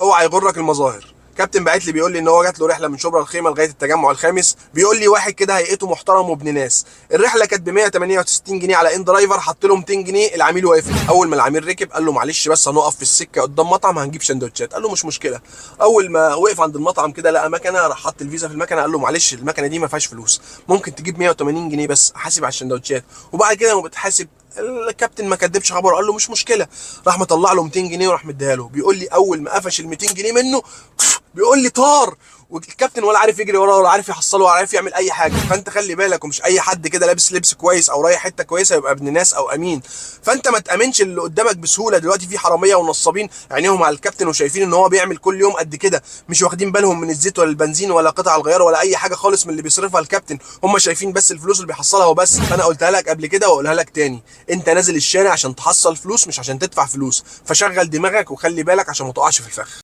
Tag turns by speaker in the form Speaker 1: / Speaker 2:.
Speaker 1: اوعى يغرك المظاهر. كابتن باعت لي بيقول لي ان هو جات له رحله من شبرا الخيمة لغاية التجمع الخامس، بيقول لي واحد كده هيئته محترم وابن ناس. الرحلة كانت ب 168 جنيه على inDriver، حط له 200 جنيه، العميل وافق. اول ما العميل ركب قال له معلش بس هنقف في السكة قدام مطعم هنجيب سندوتشات، قال له مش مشكلة. اول ما وقف عند المطعم كده لقى مكنه، راح حط الفيزا في المكنه، قال له معلش المكنه دي ما فيهاش فلوس، ممكن تجيب 180 جنيه بس حاسب على السندوتشات. وبعد كده ما بتحاسب، الكابتن ما كدبش خبره، قال له مش مشكله، راح مطلع له 200 جنيه وراح مديها له. بيقول لي اول ما قفش ال 200 جنيه منه بيقول لي طار، والكابتن ولا عارف يجري وراه ولا عارف يحصله ولا عارف يعمل اي حاجة. فانت خلي بالك، ومش اي حد كده لابس لبس كويس او رايح حتة كويسة يبقى ابن ناس او امين. فانت ما تامنش اللي قدامك بسهولة. دلوقتي في حرامية ونصابين عينيهم على الكابتن وشايفين ان هو بيعمل كل يوم قد كده، مش واخدين بالهم من الزيت ولا البنزين ولا قطع الغيار ولا اي حاجة خالص من اللي بيصرفها الكابتن، هم شايفين بس الفلوس اللي بيحصلها وبس. فانا قلتها لك قبل كده واقولها لك تاني، انت نازل الشارع عشان تحصل فلوس مش عشان تدفع فلوس، فشغل دماغك وخلي بالك عشان ما تقعش في الفخ.